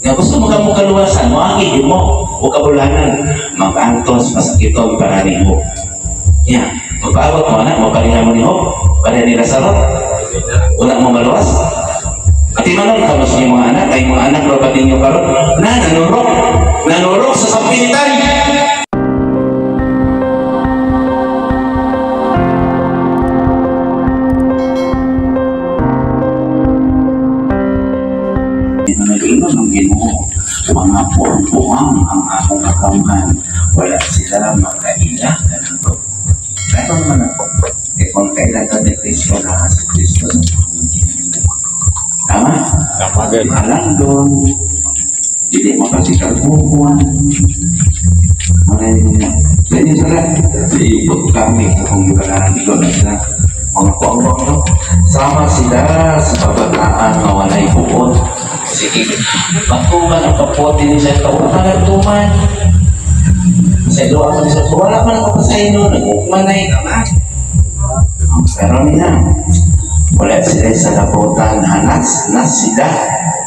Nga gusto mo ka mo kaluwasan, moagi mo o kabulanan, mag-antos, masakiton para nimo. Ya, magpaabot mo na, mapalihan mo ni Hope, para ni Lazaro. Wala mo maluwas. At imanon ka sa inyong mga anak, ay mga anak ba ninyo karon na nanurok, nanurok sa sampitan. Nag-inom ng Ginoo, mga buang ang akong kakamhan, wala sila makaila kanito. Kaya man ako, eh kung kailan ka ni Kristo na si Kristo sa akong Ginoo. Tama? Tama, gid. Alang doon, hindi mapasikalbuhan. Mga sa inyo sila, sa iyong kami, kung ibalaran ikaw na sila, mga kuangwang no? Sama sila sa kabataan na walay buot. Sige, matuman ang kapote ni siya, wala ka nagtuman. Sa ilo ako ni siya, wala man ako sa inyo, nag-ukmanay naman. Pero niya, wala sila sa labutan, hanas na sila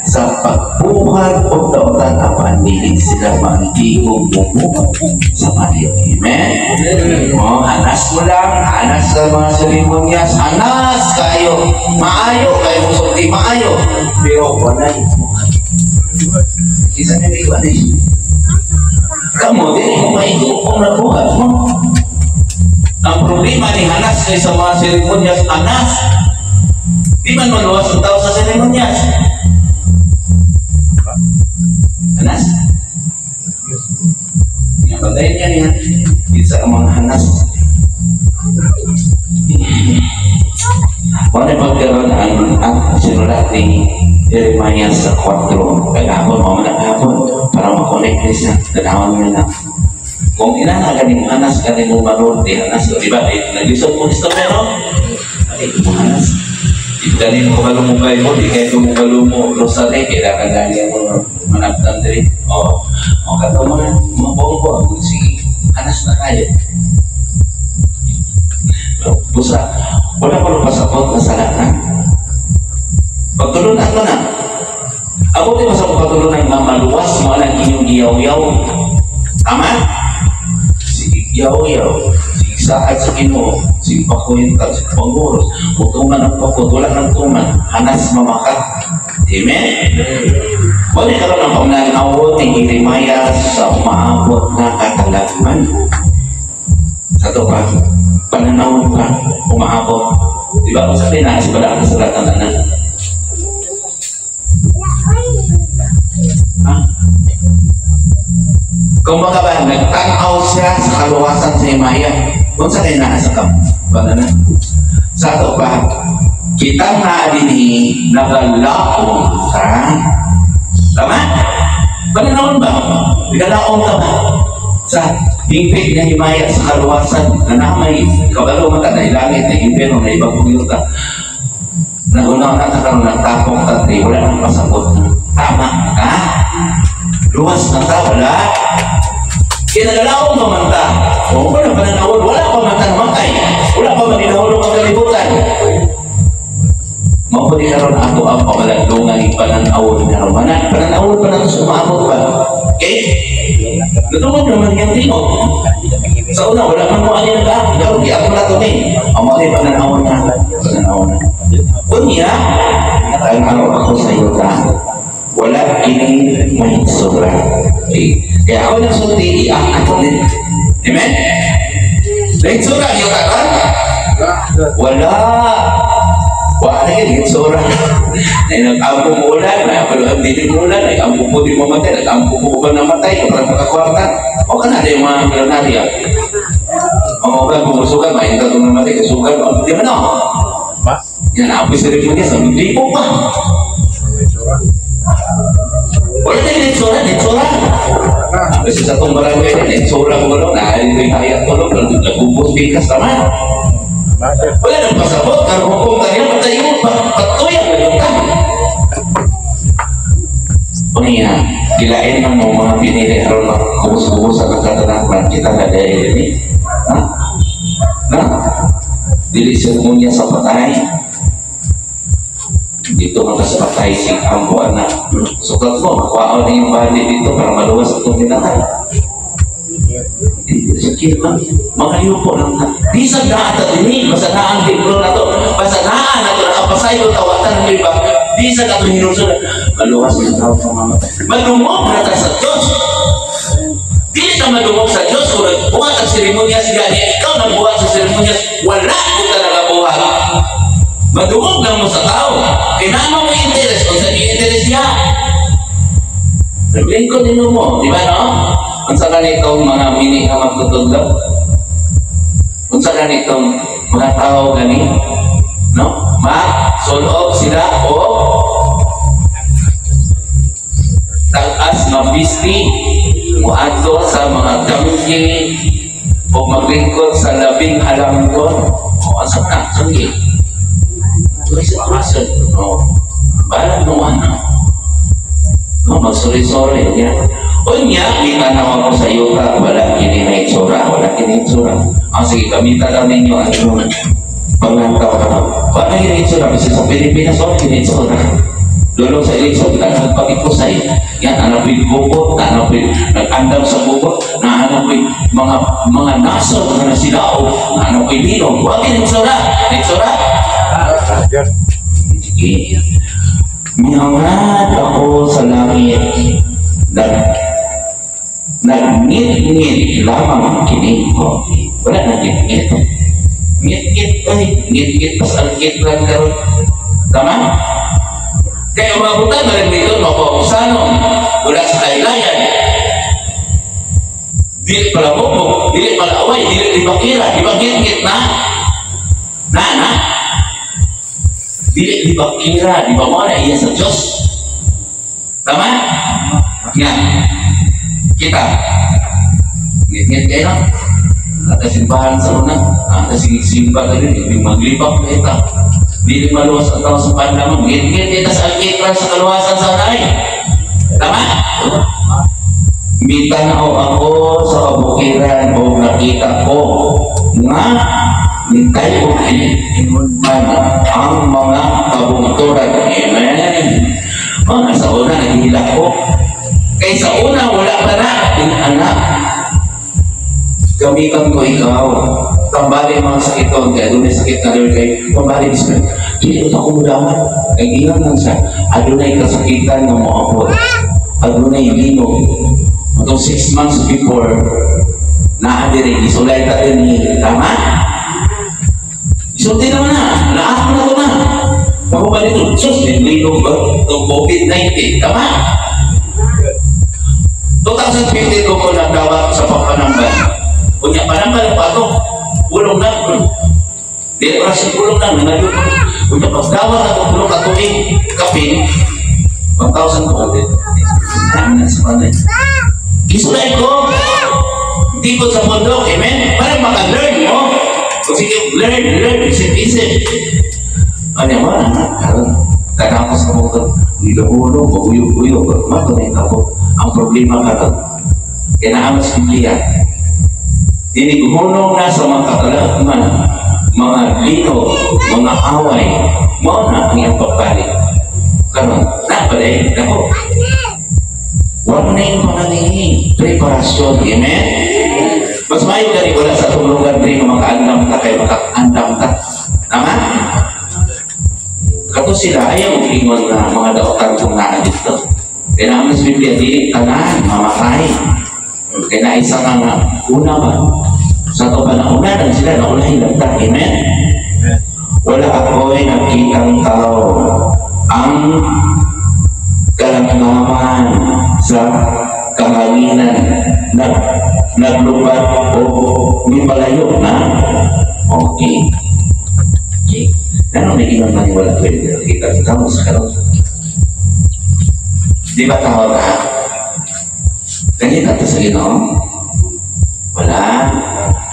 sa pagbuhat o dautan apan dili sila maantigong bumuhat sa mali. Amen? Oh, hanas mo lang, hanas sa mga seremonyas, hanas kayo, maayo kayo, musulti, maayo, pero wala yung buhat. Isa na may iwan eh. Kamu, dili mo maigo kung nabuhat mo. Ang problema ni Hanas kay sa mga seremonyas, Hanas, di man maluwas ang tao sa seremonyas. Hanas? Nga bantayan niya niya. Isa ang mga Hanas. Wala pagkaroon ang sinulat ni Jeremiah sa 4. Kagahapon, mamaya kahapon, para makonect niya siya. Tanawan niya na. Kung inana ka ni Hanas, ka ni Maroon, di Hanas, di ba? Nag-isog mo gusto pero, ay, mo Hanas. Di ganin mo kabalo mo Bible, di kayo mo kabalo mo rosary, kailangan gani mo managtan diri. O, o kato mga bongko, sige, Hanas na kayo. Busa, wala pa pasapot na sala na. Pagtulunan mo na. Ako di ba sa pagtulunan nga maluwas mo ang inyong giyaw-yaw? Tama? Sige, yaw-yaw. Sige, saad sa Ginoo. Sige, pakuwenta, sige, panguros. Utungan ang pakot, wala nang tuman. Hanas mamakat. Amen? Wala karon ang panganawon ni Jeremiah sa umaabot na katalagman. Sa ito pa, pananawon pa, umaabot. Di ba? Kung sabi na, sa balaan sa lahat ng anak. Ha? Kung baka ba, nagtanaw siya sa kaluwasan sa Himaya. Kung sa kayo naa sa kabanan. Sa ato pa, kita nga din nagalaong ka. Tama? Pananawon ba? Nagalaong ka ba? Sa hingpit nga himaya sa kaluwasan na namay kabalo mata na ilangit na impyerno na ibang pugiyuta. Nagunaw na karon nagtapok tatri, wala nang pasabot. Tama ka? Luwas na ta, wala? Kinagalaong pa man ta. O, wala pa nanawon, wala pa man ta namatay. Wala pa man dinahulong ang kalibutan. Mao pa di karon ato ang pamalandungan ni pananawon karon. Pananawon pa nato sa umaabot pa. Okay? Natungod naman yung tingog. Sa una, wala man mo ani nag-aak. Karon giato na to ni. Ang mga pananawon na. Pananawon na. Unya, tanaw ako sa iyo ta. Wala kini may sobra. Okay. Kaya ako nagsulti, iak ato ni. Amen? Naitsura niyo karon? Wala. Wala na yun, itsura. Ay, nag-ampo mo ulan, may apalo ang dili mo ulan, nag-ampo mo di mamatay, nag-ampo mo uban namatay, kapag makakwarta. O ka na, di yung mga milyonarya. Ang mga ulan, bumusukan, may hinta itong namatay, kasukan, di ba no? Ba? Yan, apoy sa rin niya, sa libo pa. Wala na yung itsura, itsura. Kasi sa itong barangay na, itsura ko gano'n, na hayat ko lang, nagubos bikas naman. Wala nang pasabot, karon hukom tayo, patayo, patuyan na yung tao. Unya, kilain man mo mga pinili aron makubos-kubos sa katatanakman kita na dahil ini. Ha? Ha? Dili siya munya sa patay. Dito man ka sa patay ang buwan na. Sukat mo, makuha na yung bali dito para maluwas itong dinatay. Sakit lang. Mga yuko lang ta. Di sa daan dinhi, basta naa ang libro na to. Basta naa na to, nakapasayo tawatan, di ba? Di sa katong hinulsod. Maluwas ng tao sa mga madungog na ta sa Diyos. Dili ta madungog sa Diyos kung nagbuhat ang seremonyas gani. Ikaw nagbuhat sa seremonyas, wala ko talaga buhat. Madungog lang mo sa tao. Kaya mo interest, kung sa interest niya. Naglingkod din mo, di ba, no? Unsa ganitong mga mini nga magtutudlo? Unsa ganitong mga tao gani? No? Ma, sulob sila o taas nga bisti, muadto sa mga danggi o maglingkod sa labing halangdon. O asa na danggi? Sa kasan, no? Balang mo ano? No, magsuri-suri niya. Unya, mitanaw ako sa yuta, wala kini na itsura, wala kini itsura. Ang sige, gamita lang ninyo ang inyong panglantaw na. Wala kini itsura, kasi sa Pilipinas, wala kini itsura. Dulong sa Elixo, kita nagpakikusay. Yan, anak ko'y bukot, anak ko'y nag-andam sa bukot, na anak ko'y mga nasod na nasilaw, na anak ko'y linog. Wala kini itsura. Itsura? Sige. Mihangad ako sa langit. Nagngit-ngit lamang kini ko. Wala na ngit-ngit. Ngit-ngit ay, ngit-ngit pas ang ngit lang karon. Tama? Kaya umabutan na rin dito, mapausano. Wala sa kailayan. Dili pala mubog, dili pala away, dili libakira, di ba ngit-ngit na? Na, na? Dili libakira, di ba mo na iya sa Diyos? Tama? Yan. Kita. Ngit-ngit kayo, no? At simbahan sa una, at simba ka rin, hindi maglibak na ita. Dili maluwas ang tao sa pandamang. Ngit-ngit ita sa alkitran sa kaluwasan sa unay. Tama? Mitanaw ako sa kabukiran o nakita ko nga nitay o ingon man ang mga kabungturan. Amen. Oh, nasa una, naghihila ko. Kay sa una, wala pa na. Anak, gamitan ko ikaw. Pambali mga sakiton, kaya doon may sakit na doon kay pambali isip. Dili ko ako mudawan. Kay ingon lang siya, adunay kasakitan nga moabot. Adunay linog. Atong 6 months before, naa diri, isulay ta din ni, tama? Isulti naman na, naako na to na. Ako ba dito? Sus, linog ba? Itong COVID-19, tama? 2015 ko ko nagdawat sa pagpanambal. Unya, panambal pa ito. Pulong na. Di oras sa pulong na, nangayo ko. Unya, pagdawat ako pulong katuig, kapin, 1,000 ko. Ano na sa panay? Isulay ko. Hindi ko sa bundok, amen? Para maka-learn mo. Kung sige, learn, learn, isip-isip. Ano mo, anak, kadang ko sa bundok, nilahulog, uyog-uyog, matunay ako. Ang problema ka ron, kaya sa Biblia, diniguhunong na sa mga katalakman, mga linog, mga away, mao na ang iyang pagpalit. Karon, napalay, nako. Wala na yung pananingin. Preparasyon, amen? Mas maayo gani wala sa atong lugar diri nga makaandam ta kay makaandam ta. Tama? Kato sila ayaw og ingon na mga daotan kung naa dito. Kaya naman sa Biblia, dili tanan mamatay. Kaya na isa nga nga, una ba? Sa ito pa na una lang sila, naulahin lang ta. Amen? Wala ako'y nakitang tao ang kalangkaman sa kahanginan na naglubat o mipalayo na. Okay. Okay. Ano may ingon man wala pwede nakita kita mo sa karon? Di ba tao ka? Nakita ka sa Ginoo? Wala.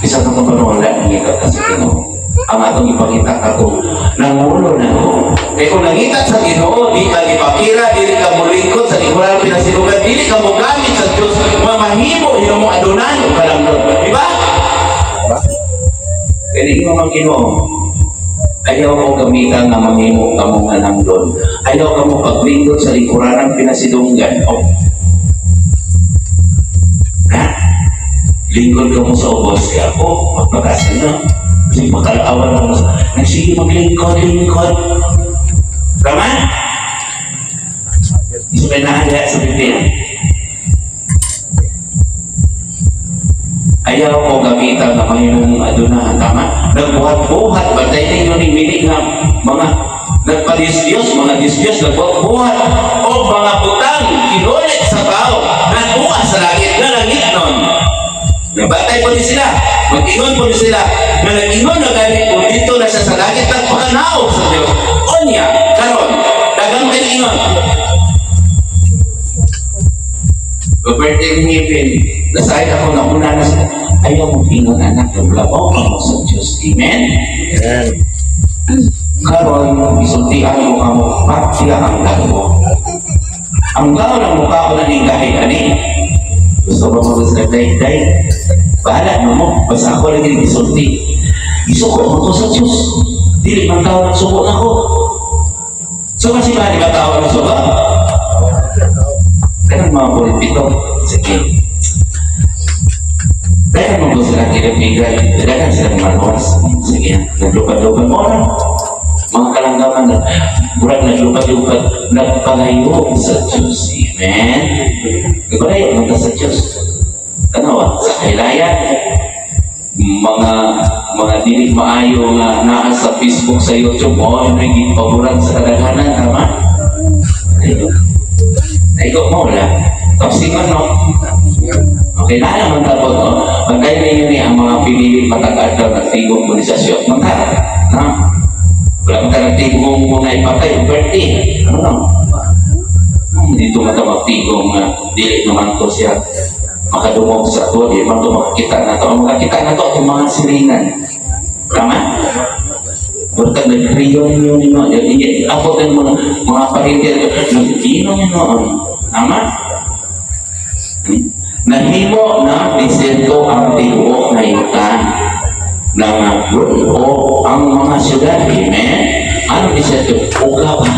Isa ka pa wala nakita ka sa Ginoo. Ang atong ipakita ka to, nangulo na ko. Kaya kung nangita sa Ginoo, di ka ipakira, dili ka mulingkod sa ikuran pinasilugan, dili ka mogamit sa Diyos, mamahimo hino mo adunan ka lang doon. Di ba? Kaya di mo mang Ginoo. Ayaw ko gamitan nga manghimo kamo nga nangdon. Ayaw kamo paglingkod sa lingkuranan pinasidunggan. Oh. Ha? Lingkod ka mo sa ubos kaya ako, magpatasan na. Kasi pagkalaawan mo sa, nagsige maglingkod, lingkod. Tama? Isa may nahaya sa Biblia. Ayaw ko gamitan na mahimong adunahan. Tama? Nagbuhat-buhat, bantay ninyo ni Mili nga mga nagpadis-Diyos, mga Diyos-Diyos, nagbuhat-buhat, o mga butang, kinulit sa tao, natuwa sa langit, na langit nun. Nabantay po ni sila, mag-ingon po ni sila, na nag-ingon na ganit po dito na siya sa langit, nagpakanaog sa Diyos. Onya, karon, dagang kayo ingon. Birthday ni Ngipin, nasahid ako na una na sila. Ayaw mong ingon anak, naglabaw ka mo sa Diyos. Amen? Amen. Karon, isultian ko kamo, patya ang dako. Ang gao ng mukha ko na ning kahit ani. Gusto ba mo sa day-day? Bahala no mo, basta ako lagi gisulti. Isuko mo ko sa Diyos. Dili man tao nagsuko nako. So kasi ba di ba tao nagsuko? Kanang mga pulpito. Sige. Dahil mo sila kinabigay, dahil sila maluwas. Sige, naglupad-lupad mo na. Mga kalanggaman na, murag naglupad-lupad, nagpalayo sa Diyos. Amen? Nagpalayo man sa Diyos. Tanawa, sa kailayan, mga dili maayo nga naa sa Facebook, sa YouTube, mo ay paboran sa kadaghanan, tama? Naigo mo wala. Tapos no? Okay na naman tapos, no? Pagkaya ninyo ni ang mga pinili matag-adlaw daw nagtigong mobilisasyon. Mangka, no? Wala man ka nagtigong mo na ipatay, birthday. Ano no? Dito man ito magtigong nga, dili naman to siya makadungog sa to, di man to makakita na to. Ang makakita na to, itong mga silingan. Tama? Burtag nag-reunion ninyo, ako din mga parinti, nag-inom noon. Tama? Nahimo na diserto ang tibuok na yuta na o ang mga syudad. Amen? Ano diserto? Uga ba?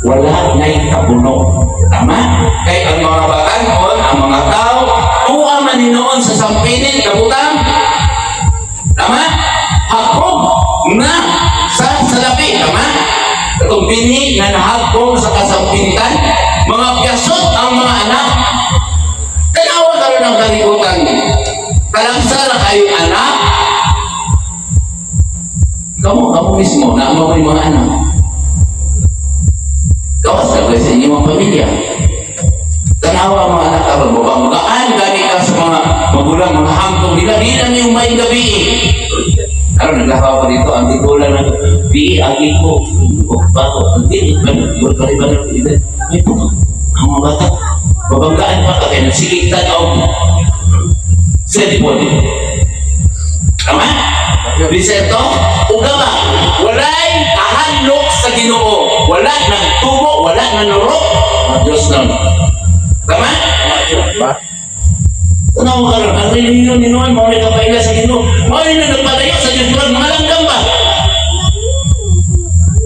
Wala na'y tabuno. Tama? Kay ang mga batanon, ang mga tao, tuwa man noon sa sampinin, kabutang. Tama? Hakog na sa salapi. Tama? Itong bini na nahagong sa kasampinitan, mga piyasot ang mga anak. Tanawa karon ang kalibutan. Kalangsa na kayo anak. Kamu mismo, naama mo yung mga anak. Gawas ka sa inyong mga pamilya. Tanawa ang mga anak karon, mabanggaan gani ka sa mga magulang, mga hangtong nila, di na niyong may gabi. Karon naglakaw ko dito, ang titulan ng di agi ko, bago, hindi, may puno. Ang mga bata, babanggaan pa ka, kaya nagsigig tanaw cellphone. Tama? Diserto? Uga ba? Walay kahadlok sa Ginoo. Wala nagtubo, wala nanurok. Ang Diyos nun. Tama? Tanaw ka ron, ang relihiyon ni Noon, mao ni kapaila sa Ginoo. Mao ni nagpalayo sa Diyos, murag mga langgam ba?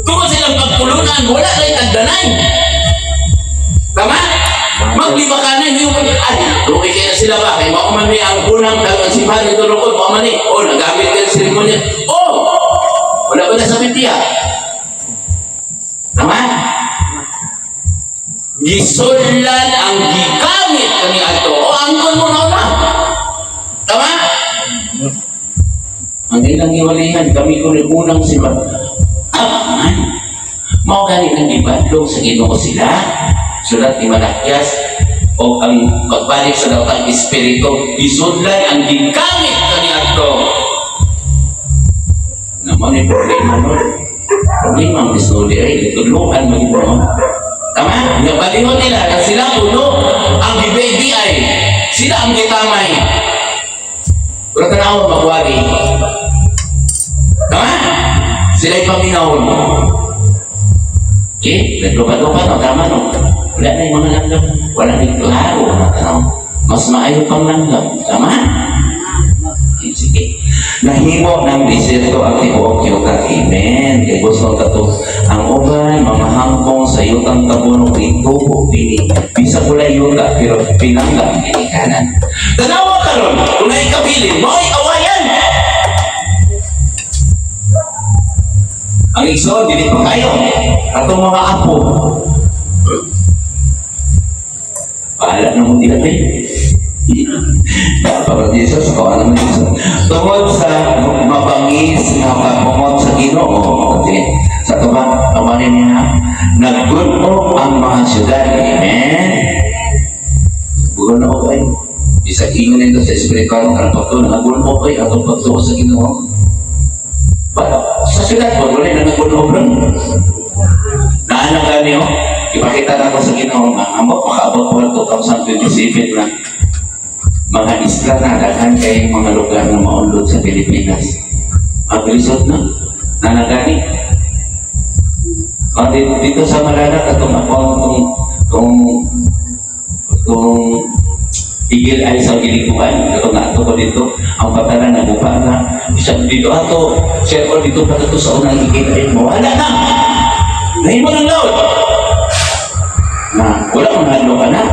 Tungod silang pagpulunan, wala rin tagdanay. Tama? Maglibakanan yung ay, okay kaya sila ba? Kaya mao man ni ang unang simbahan nito lukod, mao man ni, oh, nagamit din seremonya. Oh! Wala ba na sa Biblia? Tama? Gisullan ang gigamit kani ato. O angkon mo na una. Tama? Ang ilang iwalihan, kami ko ni unang simbahan. Ah, man. Mao gani nang gibadlong sa Ginoo sila. Sulat ni Malakias o ang pagbalik sa daotang espiritu, gisudlan ang gigamit kani ato. Naman ni problema nun. Problema ang isnuli ay itudluan maging mo. Tama? Nabalihon nila na sila uno ang gibaby ay sila ang gitamay. Pero tanaw magwagi. Tama? Sila'y paminawon. Okay? Naglupa-lupa no? Tama no? Wala na yung mga langgam. Wala na yung klaro na tanaw. Mas maayo pang langgam. Tama? Okay, sige. Nahimo ng diserto ang tibuok yuta. Amen. Kay gusto kato ang uban mga hangkong sa yutang Tabunok itubo dini. Bisag wala yuta pero pinangga ang ginikanan. Tanawa karon kung naikabilin, mao'y awayan. Ang igsoon dili pa kayo. Atong mga apo. Bahala na mo dila eh. Para Jesus, ko alam Jesus. Tungod sa mabangis nga pagkumot sa Ginoo, okay. Sa tubang amanin niya, naggun-o ang mga syudad. Amen. Bugon-o kay. Bisag ingon nito sa espiritual nga pagtuo, naggun-o kay atong pagtuo sa Ginoo. Sa syudad, pag wala na naggun-o bro. Naanang gani oh, ipakita na ko sa Ginoo nga amot makaabot po 2027 na mga isla na daghan kay mga lugar na maunlod sa Pilipinas. Maglisod na nanagani. O, dito sa Malala katong ako kung kung igil ay sa gilikuan katong nato ko dito ang patalan na gupa na siya dito ato siya ko dito pa to sa unang igil ay mawala na nahimo ng laot na wala kang hadlo ka na.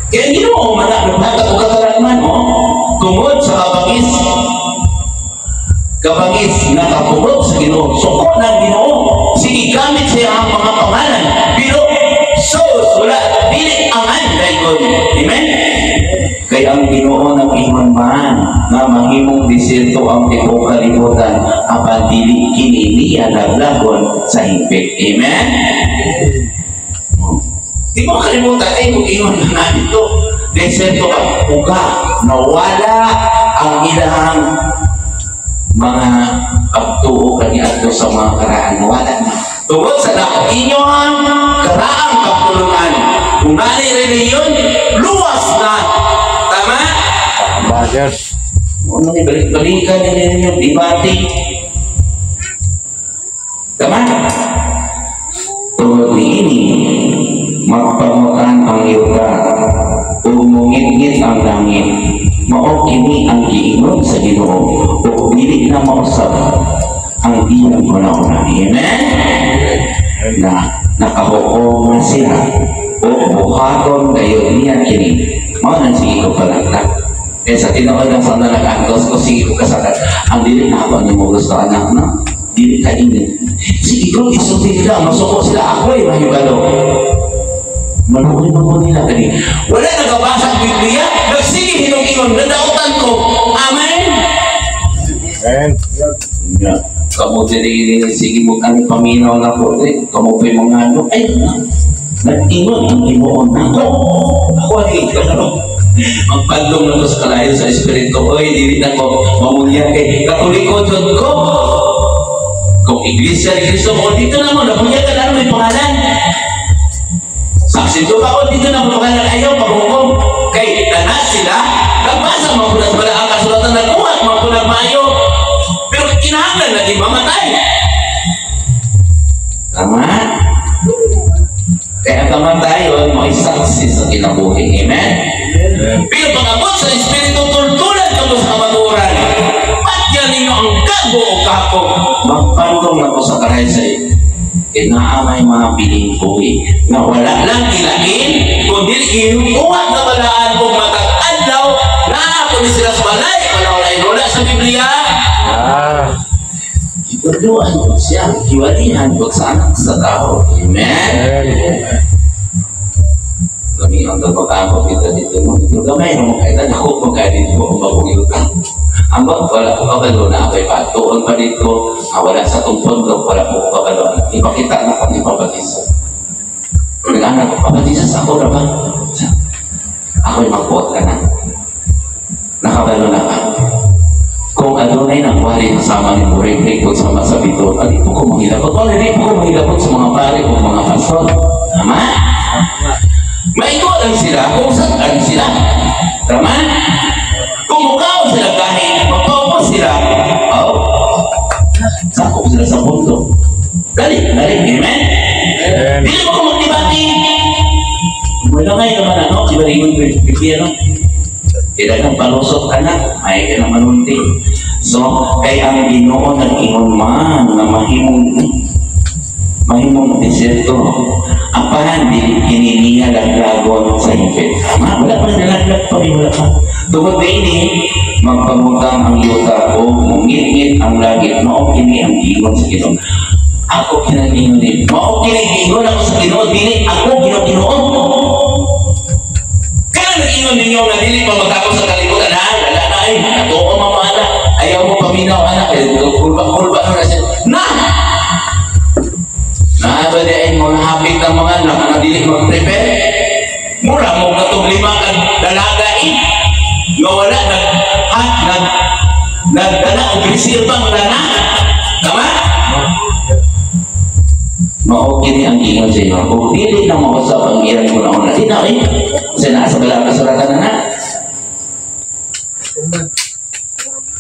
Kaya Ginoo man na naghatag og katarangman oh, tungod sa kabangis. Kabangis nga kapungot sa Ginoo, suko ng Ginoo. Sige gamit siya ang mga pangalan, pero sos wala dili angan daygon. Amen. Kay ang Ginoo nag-ingon man nga mahimong diserto ang tibuok kalibutan apan dili kini niya naglagon sa hingpit. Amen. Di mo kalimutan, ay kung ingon na nga dito, deserto ka, uga, nawala ang ilang mga pagtuo kaniadto sa mga karaan, nawala na. Tungod sa inyong karaang pagtulungan, kung nani reliyon, luwas na. Tama? Tama, yes. Ano ni balik-balikan ninyo, debate. Tama? Tungod niini, magpamutan ang yuta ug mungitngit ang langit. Mao kini ang giingon sa Ginoo ug dili na mausab ang iyang hunahuna. Amen. Na nakahukom na sila ug buhaton dayon niya kini. Mao nang sige ko palangta. Eh sa tinuod lang sa nag-antos ko sige ko kasakat. Ang dili na ako nimo gusto anak na dili ka ingin. Sige ko isulti nila masuko sila ako ay mahibalo. Maluoy man ko nila kani. Wala nagabasa ang Biblia, nagsige hinong-ingon, nadautan ko. Amen. Amen. Yeah. Kamu diri sige mo kami paminaw na ko diri. Kamu pa'y mga ano ay nag-ingon ang Ginoo nako. Ako ay ikaw. Magpadlong na ko sa kalayo sa espiritu. Oy, dili na ko mamunya kay Katoliko jud ko. Kung Iglesia ni Cristo ko dito na mo nabunya ka na may pangalan. Saksi ko pa dito na pangalan ayaw paghukom kay tanas sila nagbasa mapunas bala ang kasulatan nagbuhat mapunas maayo pero kinahanglan lagi mamatay. Tama? Kaya ang kamatayon mo ay saksi sa kinabuhi. Amen? Pero pag-abot sa Espiritu, tultulan ka mo sa kamatuoran. Patyan ninyo ang gago o kako. Magpantong na ko sa karahay sa iyo. Kaya naa may mga biling buhi na wala lang ilain, kundi inukuha na balaan kung matag adlaw, naa ko ni sila sa balay, wala wala wala sa Biblia. Ah. Gituduan ko siya, hiwalihan ko sa anak sa tao. Amen? Amen. Kami ang pagkakako kita dito mo. Dito gamay mo kaya ako mo kaya dito mo bagong utang. Ang ba wala ko kabalo na ako'y patuon pa dito. Ah, wala sa tong pondok, wala po ko kabalo. Ipakita na ko ni Papa Jesus. Nag-anak ko, Papa Jesus, ako na ba? Ako'y magbuot ka na. Nakabalo na ka. Kung adunay nang wali kasama ni Burik kung sama sa bito, di po ko manghilabot. O, di po ko manghilabot sa mga pare o mga pastor. Tama? Maigo lang sila kung saan sila. Tama? Kung mukhaw sila kahit magpaupos sila, oh, sakop sila sa mundo. Dali, dali. Amen? Amen. Dili mo ko magdibati. Wala ngayon naman ano, di ba rin yung Biblia, no? Kaya kang palusot anak, ay ka na manunti. So, kay ang Ginoo nag-ingon man nga mahimong mahimong diserto. Apan dili kini niya laglagon sa hingpit. Tama, wala pa nalaglag pa, may wala pa. Tungod niini, magpamutang ang yuta o mungit-ngit ang langit, mao kini ang giingon sa Ginoo. Ako kinagingon ni, mao kini giingon ako sa Ginoo, dili ako Ginoo. Kaya nag-ingon ninyo nga dili pa matapos sa kalibutan, ha? Wala na ay, katuo mama anak, ayaw mo paminaw anak, eh, kulba-kulba na siya. Na! Naa ba di ay mga hapit ng mga anak nga dili mag-prepare? Mura mo katong lima ka dalaga eh. Nga wala nag ha, nag nagdala og reserbang lana. Tama? Mao kini ang ingon sa inyo. Kung dili na mausap ang ilang una-una, di na eh. Kasi naa sa balang kasulatan na na.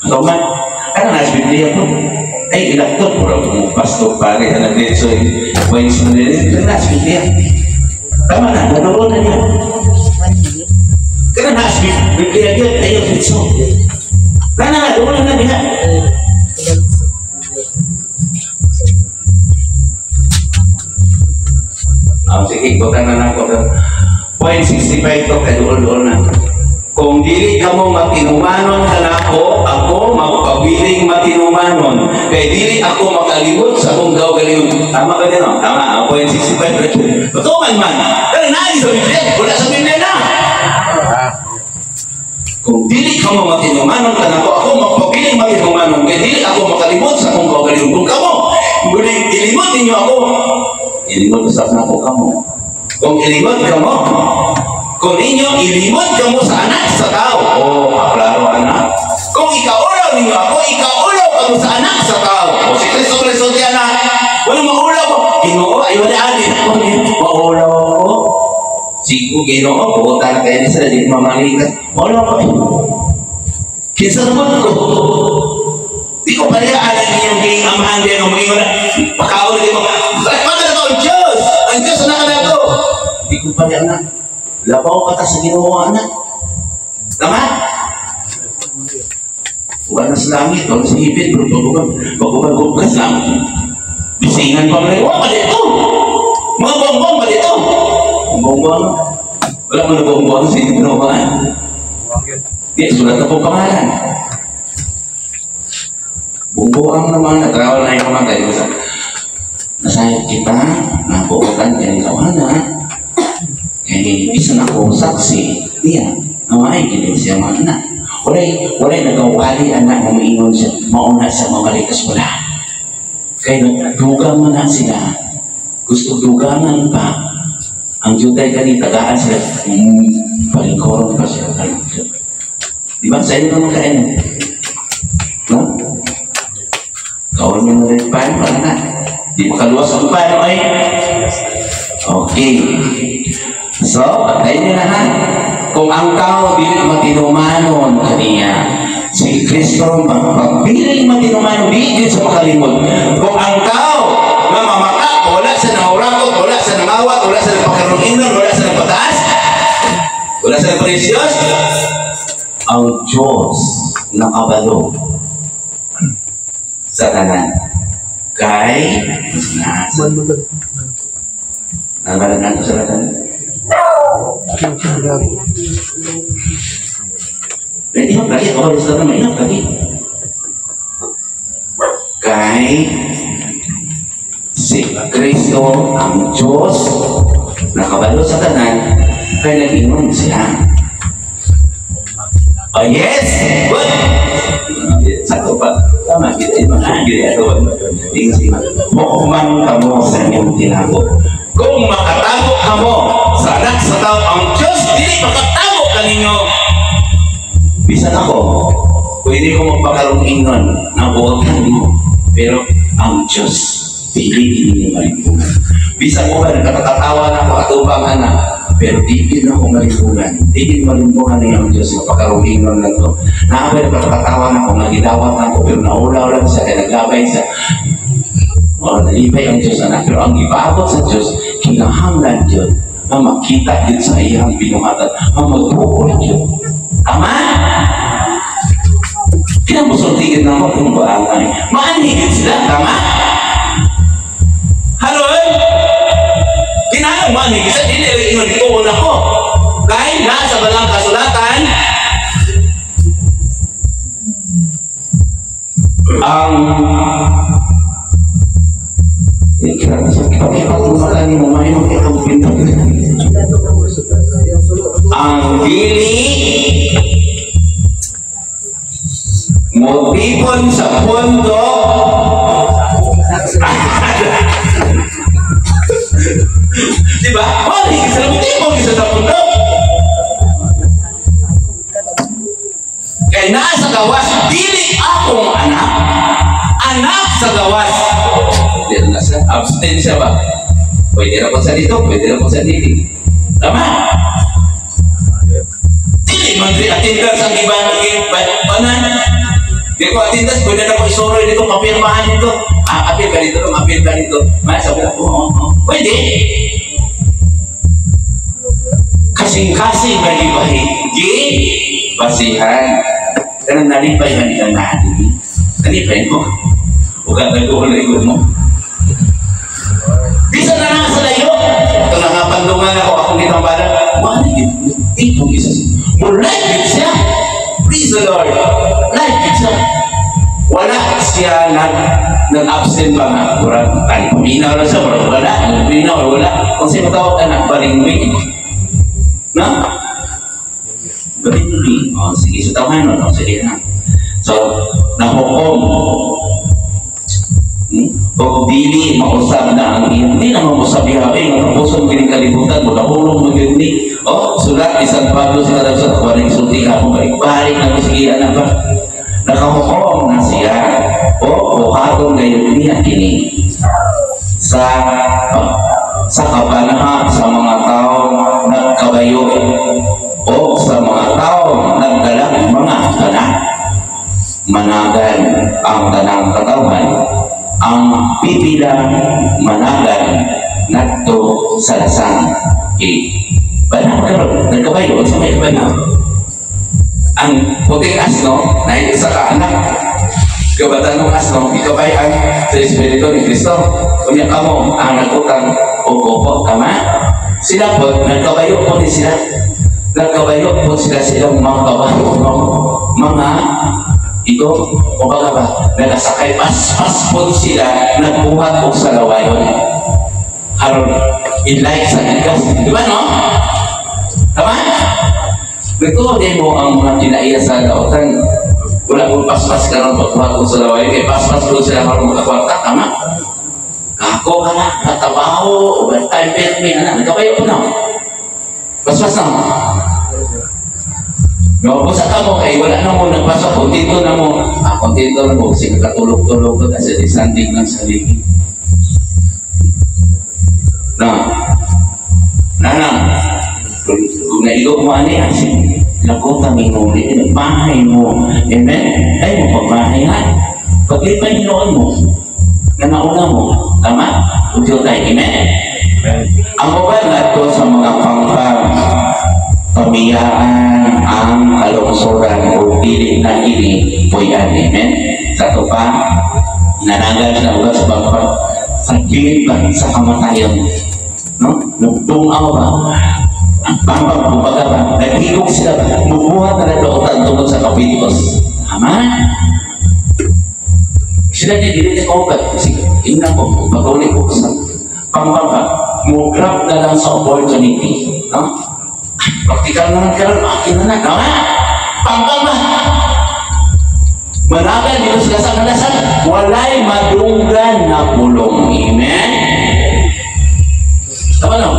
Kauman, ano na sa Biblia po? Ay, ilakto, puro mo pastor pare, na nagretso, points na rin. Ito na sa Biblia. Tama na, naroon na niya. Kaya na sa Biblia yun, ayaw retso. Tama na, doon na niya. Oh, sige, bukan na lang ko. Point 65 to, kay dool-dool na. Kung dili ka mo matinumanon kanako, ako magpabiling matinumanon. Kay dili ako makalimot sa akong kaugalingon. Tama ba din, no? Tama, ang point 65. Totoo man man. Pero naa sa Biblia, wala sa Biblia na. Kung dili ka mo matinumanon kanako, ako magpabiling matinumanon. Kay dili ako makalimot sa akong kaugalingon. Kung kamo, muli ilimot ninyo ako, ilimot usab nako kamo. Kung ilimot kamo, kung ninyo ilimot kamo sa anak sa tao. Oh, klaro anak. Kung ikaulaw ninyo ako, ikaulaw kamo sa anak sa tao. O si Kristo Kristo di anak. Wala maulaw ko. Ginoo, ayaw na ani. Maulaw ako. Sigo Ginoo, buta na kayo sila, di mamalikas. Maulaw ko. Kinsa naman ko. Di ko paliyaan ang inyong giingamahan din ang mga pakaul di mo. Paano na to ang Diyos? Ang Diyos na ka na to. Di ko paliyaan na. Labaw ka ta sa Ginoo anak. Tama? Wala sa langit, wala sa hipit, pero bago ka sa langit. Bisingan pa rin, wala pa dito. Mga bongbong pa dito. Bongbong. Wala mo na bongbong sa Ginoo. Di, sulat na po pangalan. Bungbuang naman, nagrawal na yung mga tayo. Nasayot kita, nabuotan kaya kawana. Kaya bisan ako saksi, niya, naway gini siya mga anak. Walay, walay nagawali anak na maingon siya, mauna sa mamalikas wala. Kaya nagdugang man na sila, gusto dugangan pa. Ang jutay kani, tagaan sila, palingkoron pa siya. Di ba? Sa inyo naman kain. No? Kawan nyo na rin paano, wala na. Di makaluwas ang paano ay. Okay. So, patayin nyo na ha. Kung ang tao dili matinumanon kaniya, si Kristo magpabiling matinumanon, di yun sa makalimot. Kung ang tao nga mamata, wala sa nangurakot, wala sa nangawat, wala sa nagpakaroon, wala sa nagpataas, wala sa nagpresyos, ang Diyos nakabalo sa tanan. Kay nasa. Nanggalan nato sa tanan. Pwede mo lagi, ako sa tanan, mainap lagi. Kay si Kristo ang Diyos nakabalo sa tanan, kay nag-ingon siya. Oh yes! Good! Sakto pa. Tama, kita ito. Kita ito. Mukhang kamo sa inyong tinago. Kung makatago kamo sa anak sa tao, ang Diyos dili makatago kaninyo. Bisan ako, pwede ko magpakarong ingon na buotan mo. Pero ang Diyos, dili ninyo malimpungan. Bisan ko ba, nagkatatawa na ako atubang anak, pero di din ako malimpungan. Di din malimpungan niya ang Diyos na pagkaruhingon lang to. Naabay nagkatatawa na ako, nagidawat na ako, pero naulaw lang siya, kaya naglabay siya. O, nalipay ang Diyos anak. Pero ang ipaabot sa Diyos, kinahanglan yun na makita yun sa iyang binuhatan, na magbuol yun. Tama? Kinamusultigin na ako kung baangan. Maanhigit sila, tama? Haron? Kinahanglan maanhigit sila, dili ingon tuon ako. Kay nasa balang kasulatan, ang ang dili motipon sa pundok. Di ba? Wala sila motipon isa sa pundok. Kay naa sa gawas, dili akong anak. Anak sa gawas. Dili na siya. Abstain siya ba? Pwede na po sa dito, pwede na po sa dili. Tama? Dili man dili attendance ang iba. Banan. Di ko attendance, pwede na po isuroy dito, mapirmahan dito. Ah, apil ka dito, apil ka dito. May sabi ako, oo, oo. Pwede. Kasing-kasing nalipay. Gi, basihan. Kanang nalipay man ikaw na adili. Nalipay mo. Huwag kang nag-uulay mo. Bisa na nga sa layo. Ito na nga pandungan ako, akong gitambalan. Wala, tipong isa siya. Mulay siya. Praise the Lord. Like siya. Wala siya nag-absent ba nga? Murag, ay, paminaw lang siya, murag wala. Paminaw, wala. Kung sino tawag ka na, balingwing. Na? Balingwing. O, sige, sa tawahan, no? Sige na. So, nahukom. O dili mausab na ang iyong, hindi na mausab iya, eh, nga kapuson kining kalibutan, mula hulong magyud ni. O, sulat ni San Pablo sa kadagsan, ako rin isulti ka ako, balik-balik na ko, sige, anak ba? Nakahukom na siya, o buhaton gayon niya kini sa kapanahak sa mga tao nagkabayo o sa mga tao nagdalang mga kana. Managan ang tanang katawhan, ang pipila managan ngadto sa lasang. Okay. Banang karon nagkabayo sa may banang. Ang puting asno na isa ka anak kabatanong asno ikabayan sa Espiritu ni Kristo. Unya kamo ang nagutang og gopo, tama? Sila po nagkabayo po ni sila. Nagkabayo po sila silang mga kabayo, mga ito, o baga ba, nagasakay pas-pas po sila nagbuhat og sa lawayon. Aron ilike sa gigas, di ba no? Tama? Nagtuo din mo ang mga kinaiya sa lautan. Wala kong paspas karon pagbuhat og sa lawayon, kay paspas po sila karon makakwarta, tama? Ako ka na, katabaho, overtime permi, anak, nagkabayo po na. Paspas na. No, kung sa kamo kay wala na mo nagpasok, kontento na mo. Ah, kontento na mo, sige katulog-tulog ka kasi sandig lang sa ligid. Na, nanang, kung nailog mo ani, ay, lakota minuli, bahay mo. Amen? Ay mo pagbahay ha. Paglipay noon mo, na nauna mo, tama? Ugyo tayo, amen? Ang uban nato sa mga pangpang, pamiyaan ang kalungsuran o dili na ini puyan, amen? Sa ito pa, nanagal sa ugas sa pangpang, sa gilid ba, sa kamatayon, no? Nagtungaw ba? Ang pangpang, kumbaga ba, naghigog sila ba? Mubuhat na naglaotan tungkol sa kapitos. Tama? Sila di dili na kaugat. Sige, tingnan ko, patuloy ko sa pangpang ba, mo-grab na lang sa opportunity. No? Praktikal naman karon, akin na na. Tama? Pangpang ba? Managal dito sila sa kalasan, walay madunggan na pulong. Amen? Tama no?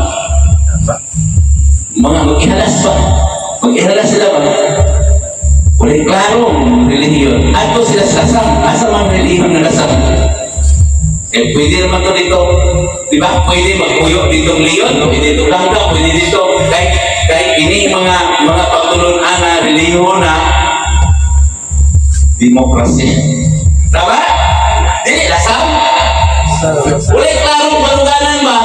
Mga mag-ihalas ba? Mag-ihalas sila ba? Walay klarong relihiyon. Ato sila sa lasang. Asa man relihiyon na lasang? Eh, pwede naman to dito. Di ba? Pwede magpuyo ditong leon, pwede dito langga, pwede dito. Kahit ini mga pagtulun-an na relihiyon na demokrasi. Tama? Dili, lasang? Walay klarong panuganan ba?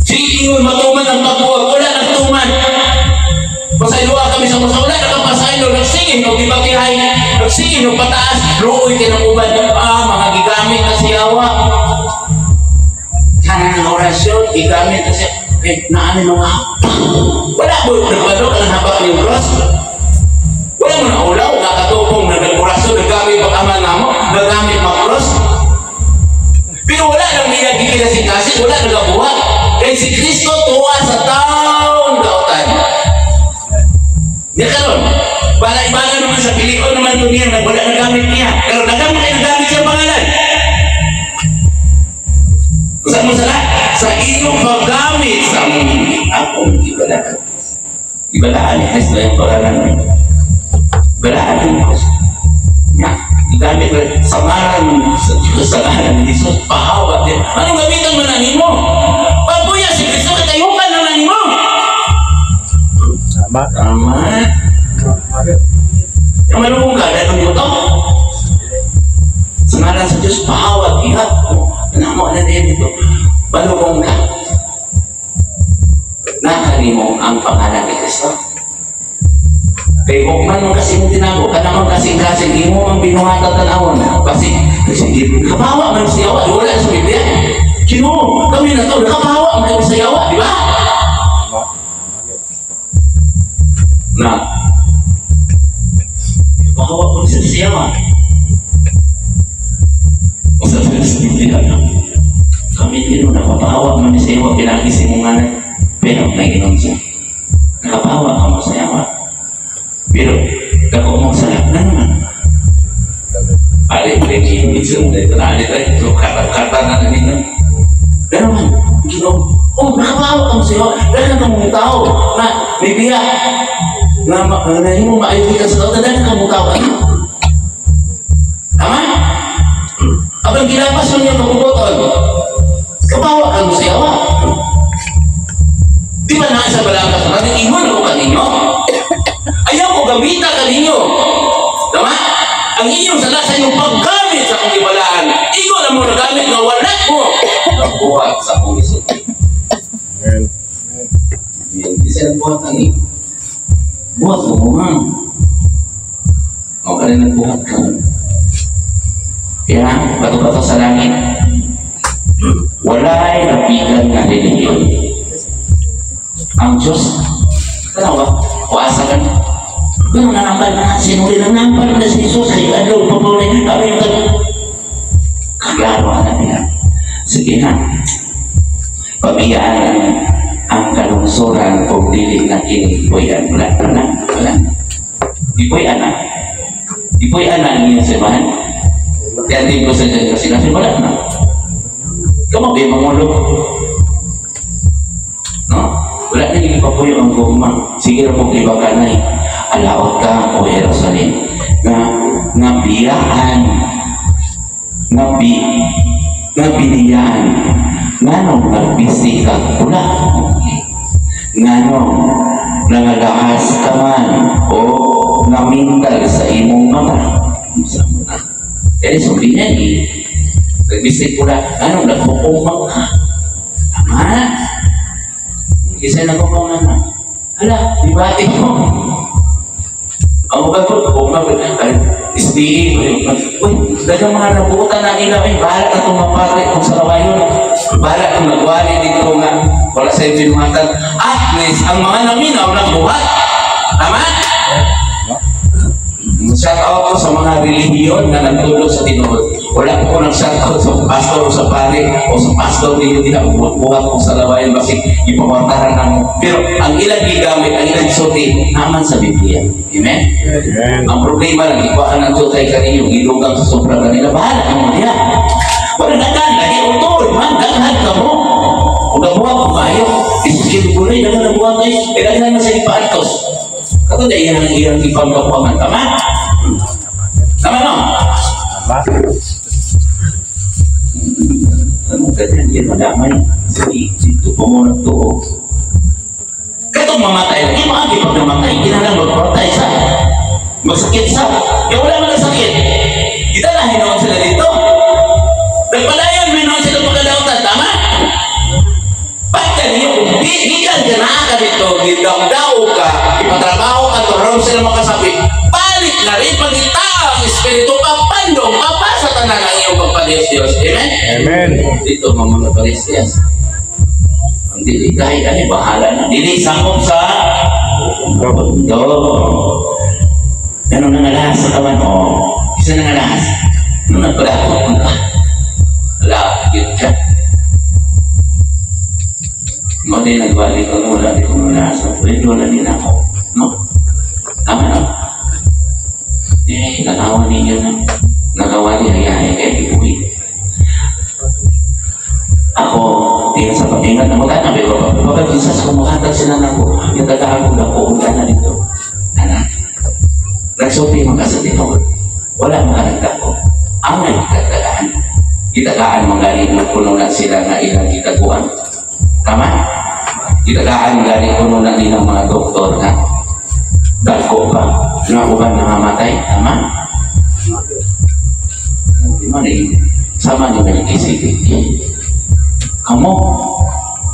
Sige, ingon matuman ang pagbuhat. Wala nang tuman. Nagsige og dibatihay, nagsige og pataas, luoy kay ng uban, mga gigamit na siya wa. Kanang orasyon, gigamit na siya. Eh, naano mga wala mo nagbalo ang habak ni cross. Wala mo na ulaw, nakatupong na nag-orasyon, naggamit pag ama namo, naggamit mag-cross. Pero wala nang niya gikinasing-kasing, wala nagabuhat. Kay si Kristo tuwa sa taon dautan. Niya karon, bala ibana naman sa pilion naman to niya, nagwala nagamit niya. Pero nagamit ay nagamit siya pangalan. Sa mo sala, sa iyong paggamit sa akong ibalaan. Ibalaan ni Kristo yung pangalan. Ibalaan ni Kristo. Nga, gigamit mo sa ngalan sa Diyos, sa ngalan ni Jesus, pahawat din. Anong gamitan mo na nimo? Pabuya si Kristo, katayukan na nimo. Tama. Tama. Yung malungkong ka, dahil ang buto. Sa ngalan sa Diyos, pahawat, ihat mo. Ano mo, ano din dito? Balugong ka. Nakalimo ang pangalan ni Kristo. Kay hukman mo kasi mong tinago, kanang kasing-kasing, imo ang binuhatan tanawon. Kasi, sige, kabawa man siya, wala sa Biblia. Ginoo, kami na to, nakabawa man kami sa yawa, di ba? Na, kabawa ko sa siyawa. Sa sa Biblia, kami Ginoo, napapahawa man sa yawa, pinagi si mong anak. Pero, naginom siya. Nakapahawa ka mo sa yawa. Pero, dako mong sala na naman. Ali, ni Mitsun, ito na ali tayo. Kata na na ninyo. Pero man, Ginoo, oh, nakapahawa ka mo sa yawa. Dahil ka mong tao na may biya. Na na mo maayos sa tao, dahil ka mong tao. Tama? Abang ginapas mo niya kabubuton, kapawa ka mo sa yawa. Di ba na sa balang kasalanan, ingon ko kaninyo? Ayaw ko gamita kaninyo. Tama? Ang inyong sala sa inyong paggamit sa akong ibalaan, ingon na mo nagamit nga wala mo nagbuhat sa akong isulti. Amen. Yan, isa nagbuhat ang buhat mo ha. O, kanina nagbuhat ka. Kaya, bato-bato sa langit, walay napigan nga relihiyon. Ang Diyos, tanawa, o asa ka na. Pero nanampal na sinuri nanampal na si Jesus, kay adlaw pabuli, kami yung klaro ka na niya. Sige na. Pabiyaan ang kalungsuran kung dili na kini buyan. Wala, wala, wala. Di buyan na. Di buyan na ang iyong simbahan. Kaya din ko sa dyan kasi kasi wala na. Kamu ba yung mangulog? No? Wala na yung ipapuyo ang gugma. Sige na pong iba kanay. Alaot ka o Jerusalem. Nga, nga biyaan. Nga bi, nga biniyaan. Nganong nagbisi ka pula. Nganong nangalakas ka man o namintal sa imong mata. Sa mata. Kaya sabihin eh, nagbisi pula, anong naghukumang ka? Tama? Isa na kumang na. Hala, di ba mo? Ang mga ko, kumang, ay, SDA, uy, dagang mga nabutan na ilaw, ay, bahala ka itong mapare kung sa kawayon. Bahala kung nagwali dito nga, wala sa inyo binuhatan. At least, ang mga naminaw ng buhat. Tama? Shout out ko sa mga relihiyon na nagtulog sa tinuod. Wala ko nang shout out sa pastor o sa pare o sa pastor ninyo di na buhat kung sa lawayan basig ipawartahan na mo. Pero ang ilang gigamit, ang ilang sulti, naman sa Biblia. Amen? Amen. Ang problema lang, ikuha ng tutay kaninyo, gidugang sa sobra kanila, bahala ka mo diya. Wala daghan, lagi utol, man, daghan ka mo. Kung nabuhat ko maayo, isus gulay, daghan na buhat ay, eh daghan na sa ipaantos. Kato na iyang iyang ipangkapuangan, tama? Tama no? Tama. Ano ganyan, yan madamay. Sige, dito po mo nagtuo. Katong mamatay, lagi maagi pag namatay, kinahanglan magpatay sa magsakit sa. Kaya wala man ang sakit. Kita na hinoon sila dito. Nagpadayon, hinoon sila pagkadautan, tama? Bakit niyo, kung di, gikan ka na ka dito, gidawdaw ka, ipatrabaho ka, turon sila makasabi, Ibalik na rin pangita ang Espiritu, papandong, papasa tanan ang iyong pagpadiyos-Diyos. Amen? Amen. Dito mga mga Parisias. Ang dili kahit ano, bahala na. Dili sakop sa mundo. Ano nang alahas sa kawan? Oh, isa nang alahas. Ano nagpalakot ka? Wala, yun ka. Mo din nagbalik ko, wala di ko alahas. Pwede wala din ako. No? Tama, no? Eh, nagawa ninyo na. Nagawa niya ay kay ibuhi. Ako, tingin sa pag-ingat na magana, pero baka Jesus, kung makatag sila na ako, yung tagaan ko lang, pupunta na dito. Ana, nagsulti man ka sa tinuod. Wala mo ka nagtako. Ang nagtatagaan. Gitagaan man gani mo kuno na sila nga ilang gitaguan. Tama? Gitagaan gani kuno na nilang mga doktor na dagko pa. Nga uban namamatay. Tama? Di man eh. Sama ni Melchizedek. Kamo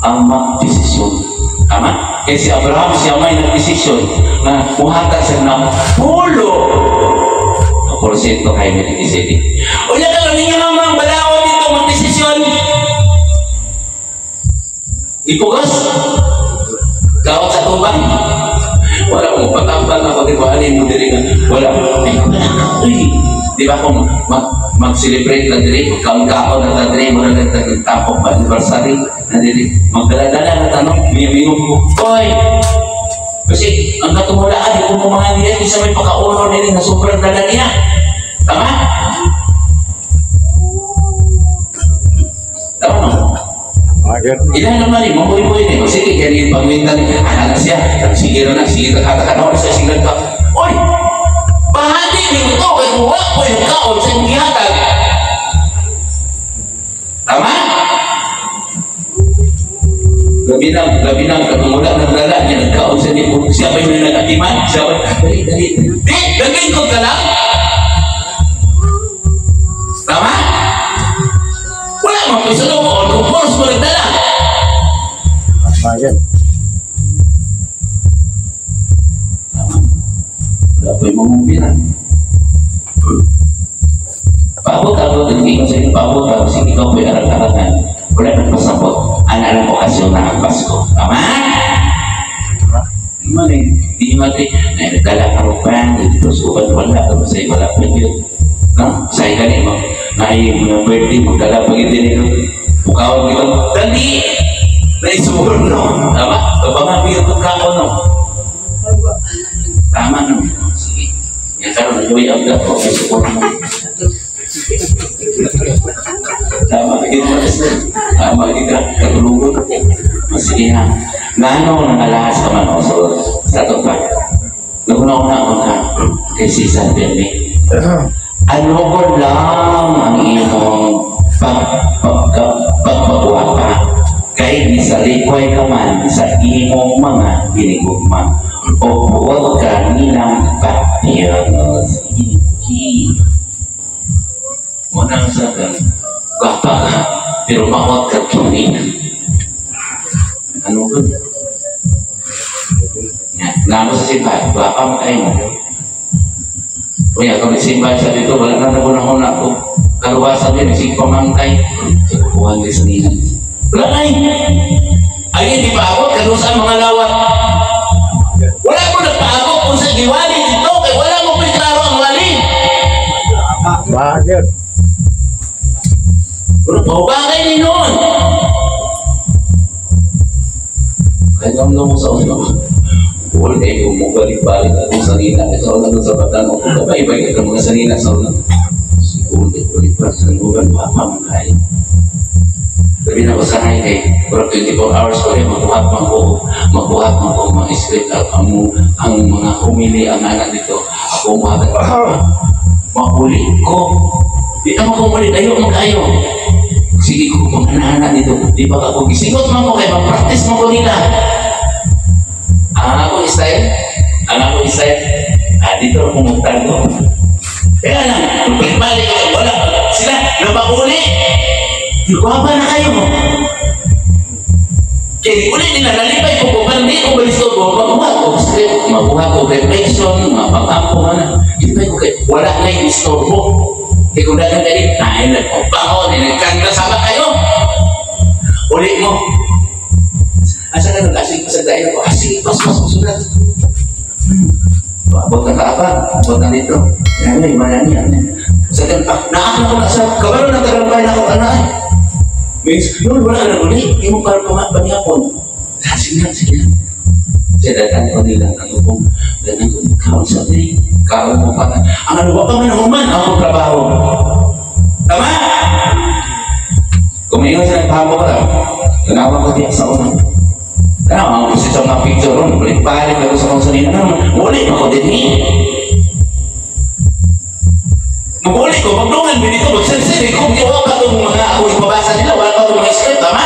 ang magdesisyon. Tama? Kaya si Abraham siya may nagdesisyon na muhatag siya ng 10% kay Melchizedek. Unya karon ninyo nga mga balaod dito magdesisyon. Ipugos. Gawat sa tubang. Wala mo patambal na ko di ba alin mo diri nga wala. Ay, wala ka. Uy. Di ba kung mag-celebrate na diri, kaon-kaon na ta diri, mura lang tagtapok ba anniversary na diri. Magdala-dala na tanong, miyamingong ko. Oy. Kasi ang katumulaan, di ko mga niya, isa may pakauno nila na sobrang dala niya. Tama? Tama, no? Amen. Ilan naman eh, mabuhay-buhay na eh. Sige, kaya yung pagmintan, ana na siya, sige na, sige na, kata ka na, sa sige ka. Oy! Bahati din ito, kaya kung wala po yung kaon sa imong gihatag. Tama? Gabi na, katong wala nagdala niya, nagkaon siya niya, siya ba yung nag-atiman? Siya ba? Dali, dali. Di, naglingkod ka lang? Tama? Wala mo, piso mo, o kung force mo nagdala. Amen. Tama. Wala po yung mamumpiran. Paabot-abot, nag-iingon sa inyo, paabot-abot, sige, ikaw po'y arang-arangan. Wala nang pasabot. Ana lang okasyon na ang Pasko. Tama? Di man eh. Di man eh. Ay, nagdala ka rin pa, dito sa uban, wala. Tapos ay wala pa yun. No? Sa ikanin mo, na ay mga birthday, magdala pa yun din ito. Mukhaon ito. Dali! Naisuor, no? Tama? Kapangapin ito kako, no? Tama, no? Sige. Yan karon, nag-way up na po. May support mo. Tama, bigyan mo kasi. Tama, kita. Katulugon. Sige na. Ngano nangalahas ka man, o? So, sa ito pa. Naguna-una ka kay Cesar Berme. Ano ko lang ang imong pagpagwapa kay gisalikoy ka man sa imong mga ginigugma o buot ka nilang patyon. Sige. Munang sa kang gwapa ka, pero maot ka tuning. Ano ko? Namo sa simbahan, gwapa mo kayo mo. Kuya, kung nagsimbahan sa dito, wala na nabunahon ako. Kaluwasan din, nagsigpamangkay. Sa kukuhan din sa nila. Wala na eh. Ay, hindi pa ako, kalusan mga lawat. Wala mo nagpaabot kung sa giwali dito, kay wala mo pinaklaro ang wali. Bakit? Pero paubakay ni noon. Kaya naman mo sa una. Wala kayo mo balik-balik akong sanina. Kasi sa una sa batan, o kung kabay-bay ka mga sanina sa una. Siguro, balik-balik sa lugar, baka man kayo. Sabi na ko sanay kay, pero 24 hours ko rin, magbuhat man ko, mga script at ang mga humili ang anak dito. Ako mahatag. Mahuli ko. Di na mo kumulit, ayaw magkayo. Sige ko, mga anak dito. Di ba ako gisingot man ko kay, mag-practice mo ko nila. Ang akong style, dito ako magtago. Kaya lang, balik-balik, wala, sila, nabauli. Gwapa na kayo. Kaya uli nila, nalipay ko kung hindi ko ba mabuhat ko script, mabuhat ko reflection, mga pag-ampo na. Lipay ko kay wala na yung istorbo. Kaya kung dagan dali, ay nagpapangon, ay nagkanta, sama kayo. Uli mo. Asa ka nag-asig pa sa dahil ako, asig pas pas sulat. Abot na kaabag, abot na dito. Yan na, iba na niya. Sa pa, naak na ko na sa, kabalo na tagal na ako kanay. Means, yun, wala na uli. Hindi mo parang pumapanyapon. Sige na, sige na. Siya datan ko nila, ako kong, datan ko, kaon sa day. Kaon mo pa. Ang ano ba pa man human ako trabaho. Tama? Kung may sa nagpahamo ka lang, tanawa ko diyan sa una. Tanawa ko sa mga picture ron, balik-balik ako sa kung sanina naman, uli pa ko din eh. Mag-uli ko, magdungan din ito, magsinsiri ko, wala pa itong mga ako ipabasa nila, wala pa itong mga script, tama?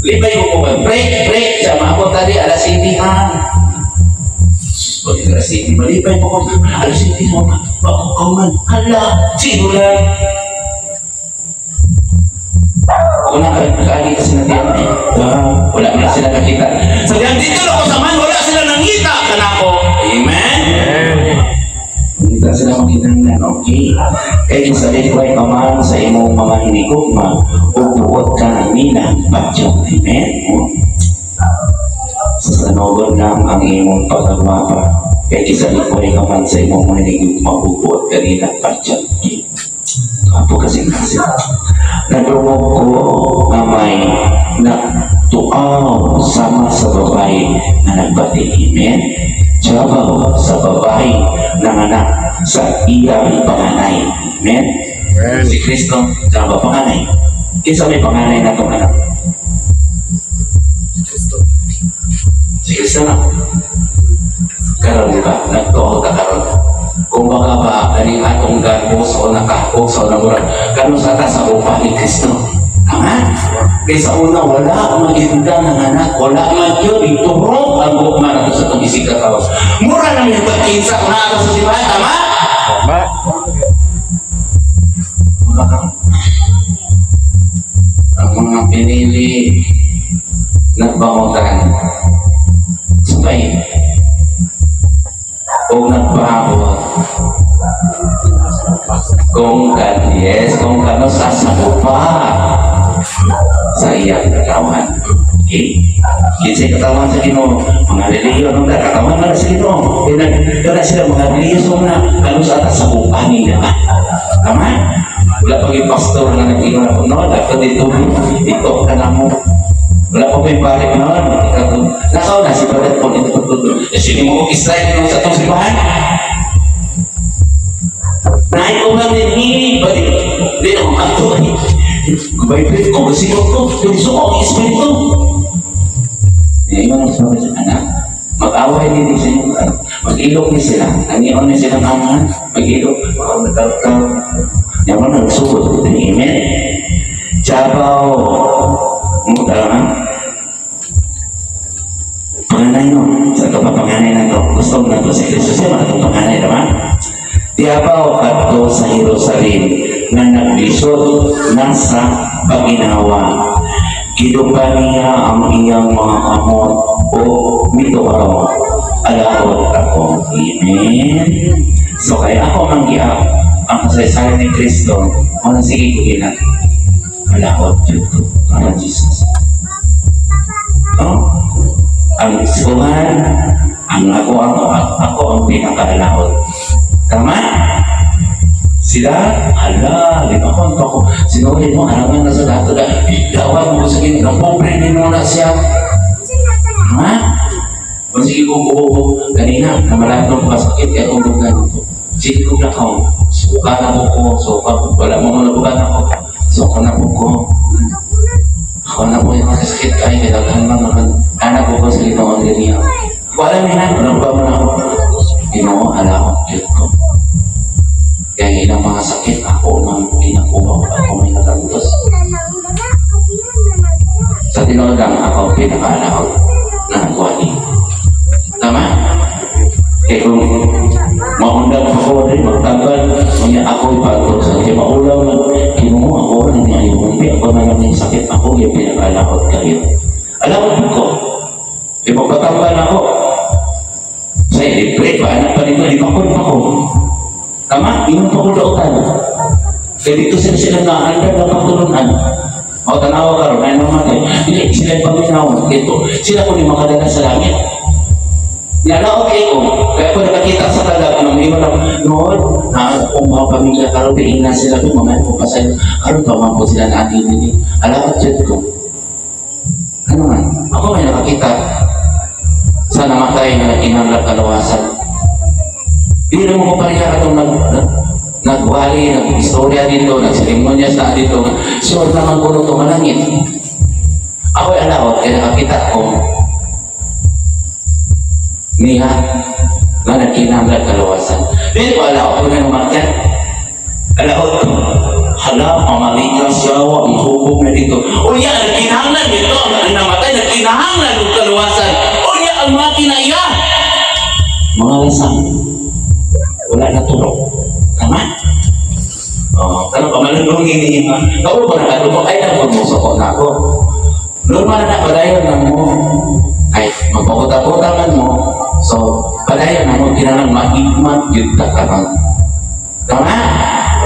Libay ko po, break, break, sa maabot tadi, alas 7 ha. Sus, alas 7, malibay po ko, alas 7 mo, bako ka man, hala, sino lang? Una ka, nakaagi kasi na diyan eh. Wala na sila nakita. Sa diyan dito ako sa man, wala sila nangita kanako. Amen? Makita sila makita nila, okay. Kaya sabi ko ay kaman sa imong mga hinigugma o buot ka nila patyo. Amen? Oh. Sa sanogon lang ang imong pagkagwapa. Kaya sabi ko ay kaman sa imong mga hinigugma o buot ka nila patyo. Apo kasi kasi nagdungog ko nga may nagtuaw sama sa babae na nagbati. Amen? Jabaw sa babae ng anak sa iyang panganay. Amen? Amen. Si Kristo, jabaw panganay. Kinsa may panganay na itong anak? Kristo. Si Kristo na. Karon di ba? Nagtuo ka karon. Kung baka ba, ganing atong garbos o nakahos o namurag, karon sa ta sa upa ni Kristo. Tama? Kaysa una, wala magigda ng anak, wala man yun, iturok ang gugma na sa itong isig kakawas. Mura lang yung pagkinsa kung naa sa simbahan, tama? Tama. Wala ka. Ang mga pinili, nagbangutan, sabay, o nagpahabot, kung kan, yes, kung kano sa sagupa sa iyang katawan. Okay? Kinsay katawan sa Ginoo, mga relihiyon no, katawan na sa Ginoo. Kaya sila mga relihiyoso na kano sa atas sagupa nila. Tama? Wala pang yung pastor na nag-ingon ako, no, dapat dito, ito ka na mo. Wala pa pa yung pare noon. Nakaw na si Brother Paul ito pagtuto. Eh, sino mo Israel no sa itong simbahan? Naay ko nga din, balik. Di ako ato. Vibrate ko, singot ko, gusto ko ang espiritu. Eh, iwan ang sabi sa anak, mag-away din sa inyo. Mag-ilok ni sila. Anion ni sila amahan. Mag-ilok. Mag-ilok. Yan mo na, nagsugod. Amen. Jabaw. Tama? Panganay no. Sa ito pa panganay na to. Gusto na to si Kristo. Siya mga itong panganay, diba? Diabaw kadto sa Jerusalem nga naglisod na sa paginawa. Gidupa niya ang iyang mga kamot o mituaw. Alakot ako. Amen. So kaya ako manggiap ang kasaysayan ni Kristo. Wala sige ko ilan. Alakot yun ko. Para Jesus. Oh? Ang isuhan, ang ako ako ang pinakaalaot. Tama? Sila, hala, limakon pa ko. Sinuli mo, harapan na sa dato na, dawag mo sa ginoo, pobre ni mo na siya. Ha? Kung sige kong buo kanina, namalapit ko sakit, kaya kong bugan ko. Sige kong lakaw, suka na ko ko, suka ko, wala mo mo nabugan ako, suka na ko ko. Ako na po yung sakit kayo, kailangan man naman, anak ko ko sa Ginoo niya. Wala na, wala ba man ako. Ginoo, ala ko, Diyos ko. Kaya ilang mga sakit, ako mang kinakuha, ako may nagantos. Sa tinuod lang, ako pinakaalaot na nagawa niyo. Tama? Kaya kung maundang ako rin, magtagal, kanya ako ipagod sa kaya maulaw na, kinuha ako rin, ayaw, ako na lang yung sakit, ako Ako yung pinakalaot kayo. Alaot ko. Di ba patambal ako? Sa libre pa, anak pa nito, lima ko pa ko. Tama, ingon pa ko daotan. Kaya dito sila sila na handa na pagtulunan. O tanawa karon ay mamatay. Dili sila yung paminaw. Ito, sila ko ni makadala sa langit. Nalaot ko. Kaya ako nakakita sa talag ng ingon ako, Lord, na akong mga pamilya karon di na sila ko, mamay ko pa sa karon pa man po sila na ani. Alaot jud ko. Ano man? Ako may nakakita sa namatay nga nagkinahanglan kaluwasan. Di na mo ko pareha atong nagwali, nag-istorya dito, nagseremonya sa dito. Sure naman ko ito malangit. Ako ay alaot, kaya nakakita ko niya nga nagkinahanglan kaluwasan. Di ko alaot ko na naman. Alaot ko. Hala, pamalika siya, ang hubog na dito. O niya, nagkinahanglan dito, ang namatay, nagkinahanglan og kaluwasan. O niya, ang makina iya. Mga lasang, wala na turok. Tama? Oh, tanong pa malulungin niya. Kapo ba na mo? Ay, nang mo na ako. Normal na padayon na mo. Ay, magpakuta-kuta man mo. So, padayon na mo, kinahanglan maigmat yun ka karon. Tama?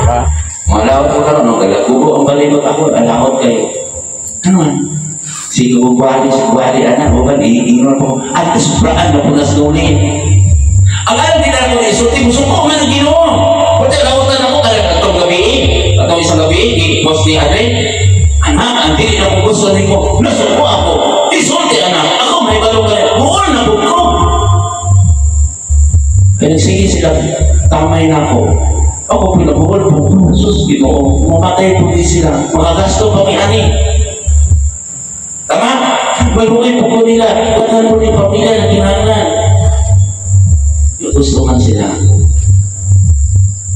Tama. Malawat ko karon, no, galagubo ang balibot ako, alawat kayo. Ano man? Sige, ugwali, ugwali, anak, uban, iingon ko, at sobraan na po nas nuli. Ang alam din na ako isulti, musuko man ang Ginoo. Pwede alawatan ako, kaya atong gabi, atong isang gabi, i-post ni Andre, anak, ang dili na kong gusto nimo, nasuko ako. Isulti, anak, ako may balong kaya, buol na po ko. Kaya sige sila, tamay na ako. Ako pinabuhol po ko. Sus, Ginoo, mamatay po di sila. Makagasto pa mi ani. Tama? Maluoy po ko nila. Daghan po ni pamilya na kinahanglan. Gusto man sila.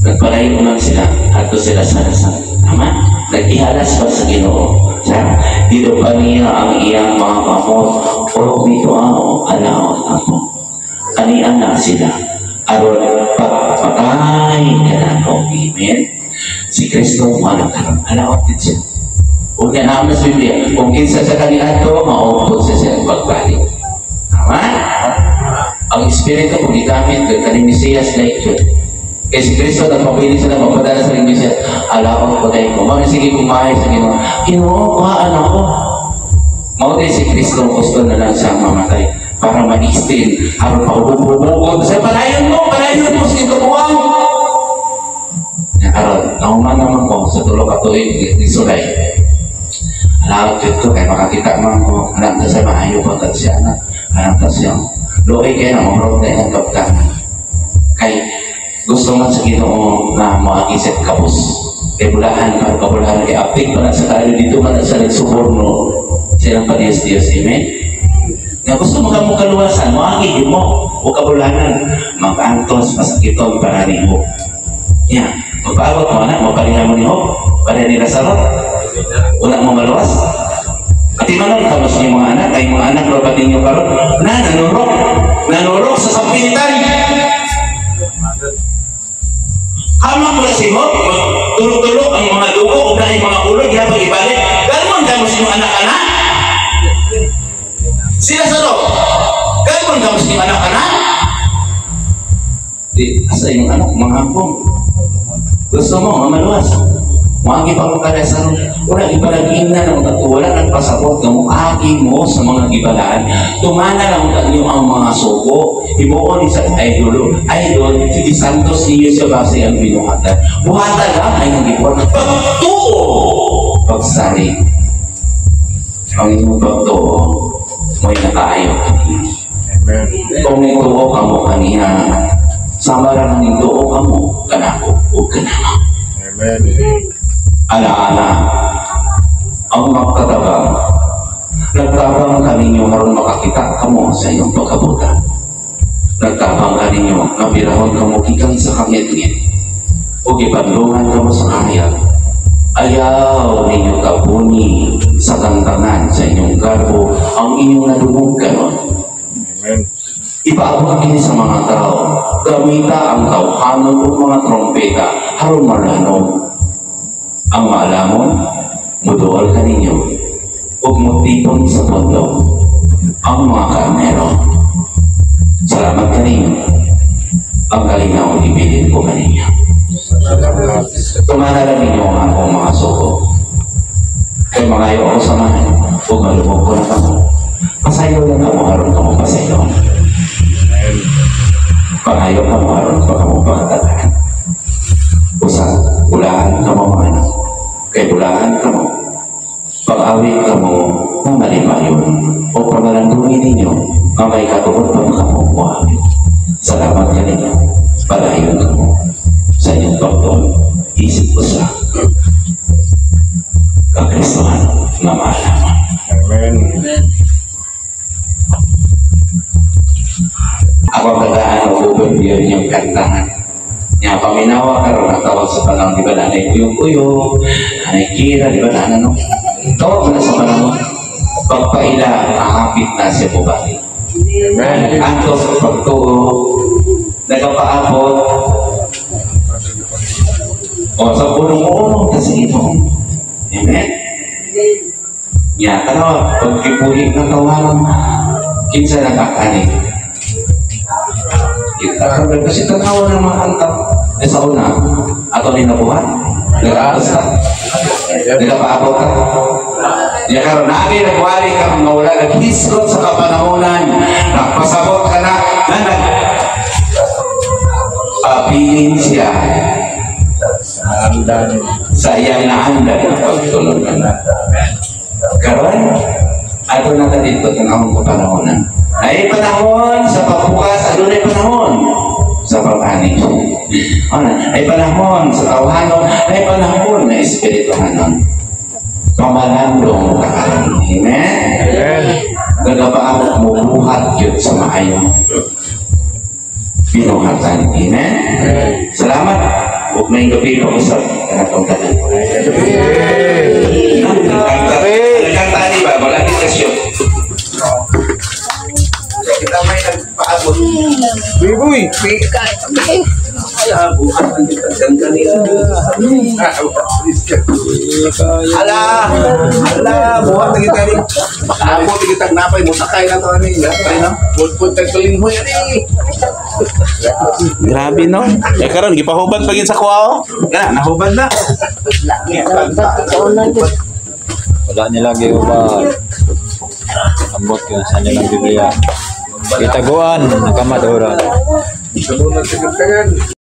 Nagpalayo man sila. Ato sila sa lasang. Tama? Nag-ihalas pa sa Ginoo. Sa dito pa niya ang iyang mga kamot o dito ang alaot ako. Anian na sila. Aron pagpatay ka na ako. Amen? Si Kristo mga karon alaot din siya. Huwag niya naman sa Biblia. Kung kinsa sa kanila ito, maupod sa siyang pagbalik. Tama? Ang Espiritu kung gigamit kay kaning Mesiyas na ito. Kaya si Kristo nagpapili sila mapadala sa Mesiyas. Alaot ko dahil ko. Mami, sige kung maayo sa Ginoo. Ginoo, kuhaan ako. Mao din si Kristo gusto na lang siyang mamatay para ma-extend aron paubog-ubog sa palayon mo sa itubuan. Ya karon, nauman naman ko sa tulo ka tuig gisulay. Alaot jud ko kay makakita man ko anak ta sa maayo pa ta siya anak. Anak ta siya. Luoy kay na mo na iyang kapkanan. Kay gusto man sa Ginoo na moagi sa kapos. Kay bulahan para kabulahan kay apik pa na sa kaayo dito man na sa nagsuborno silang padiyos Diyos. Amen. Nga gusto mo ka mo kaluwasan, moagi gyud mo o kabulahan mag-antos masakiton para nimo. Ya, magpaabot mo anak, mapalihan mo ni Hope, para ni Lazaro. Wala mo maluwas. At imanon kamo sa inyong mga anak, ay mga anak raw ba ninyo karon na nanurok, nanurok sa sampitan. Hamak mo na si Hope, tulo-tulo ang mga dugo ug naay mga ulo gihapon ibalik. Galmon kamo sa inyong anak-anak. Sila sa ro. Galmon kamo sa inyong anak-anak. Di asa inyong anak mga hapong. Gusto mo nga maluwas. Moagi pa mo kada sa wala ibalagin na ng wala nagpasabot nga moagi mo sa mga gibalaan. Tumana lang kanyo ang mga suko. Himuon ni sa idolo. Idol, sige santos niyo sa base ang binuhatan. Buhatan lang ay nang gibuhat. Pagtuo! Pagsari. Ang inyong pagtuo, mo'y nakaayo kaniya. Amen. Kung nituo ka mo kaniya, sama ra nang nituo ka mo, kanako o kanako. Amen. Alaala, ang magtatabang, nagtabang kaninyo aron makakita kamo sa inyong pagkabuta. Nagtabang kaninyo nga birahon kamo gikan sa kangitngit o gipadlungan kamo sa kahayag. Ayaw ninyo tabuni sa tangtangan sa inyong garbo ang inyong nadungog karon. Amen. Ipaabot kini sa mga tao. Gamita ang tawhanon ug mga trompeta aron malanom. Ang maalamon, muduol kaninyo. Ug motipon sa bundok ang mga karnero. Salamat kaninyo. Ang kalinaw ibilin ko kaninyo. Salamat. Tumana lang ninyo ang akong mga sugo. Kay mangayo ako sa Amahan, ug malubog ko na kamo. Pasayaw lang kamo aron kamo pasayaw. Amen. Pangayo kamo aron pa kamo pakatalaan. Usa, bulaan kamo, mga anak. Kay bulaan kamo. Pag-awit kamo nga malipayon o pamalandungin ninyo nga may katuod pa kamo moawit. Salamat kaninyo. Padayon kamo sa inyong pagtuon. Isip usa ka Kristohano nga maalamon. Amen. Ako ang kataan o bukod yun yung kantahan. Nya paminawa karon ang tawag sa panahon, di ba, nanay kuyog-kuyog, nanay kira, di ba, na ano? Tawag mo na sa panahon. Pagpaila, ahapit na siya po ba? Amen. Antos sa pagtuo, nagapaabot, o sa punong-unong ta sa Ginoo. Amen? Nya, tanawa, pagkipuhi ng tawanan, kinsa nagkakani? Kita karon kasi tanawa ng mga kanta. Eh, sa una, ato ni nabuhat, nag-aatos ka, nagapaabot ka. Ya karon nabi nagwali ka mga wala naghisgot sa kapanahonan, nagpasabot ka na, na nag pabilin siya Andan. Sa iyang naandan na pagtulungan. Karon, ato na ta dito tanawon ko panahonan. Ay panahon sa pagbukas, adunay panahon sa pag-ani. Ano, ay panahon sa tawhanon, ay panahon na espirituhanon. Pamalandong ka karon. Amen? Amen. Nagapaabot mo buhat yun sa maayong binuhatan. Amen? Amen. Salamat. Huwag na yung gabi pa usap kanatong tanan. Nagkanta di ba? Wala din kasyo. Kita may nagpaabot. Biboy. Ay, buhat ang kita. Niya. Ala, ala, buhat na kita ni. Makaabot kita napay mo sakay na to ani. Pre no. Pud tag tulinghoy ani. Grabe, no? Eh karon gipahubad pa gid sa kuwao. Kana nahubad na. Wala nila giuba. Ambot yun sa nilang Biblia. Gitaguan, nakamadura. Sabon na sa kangan.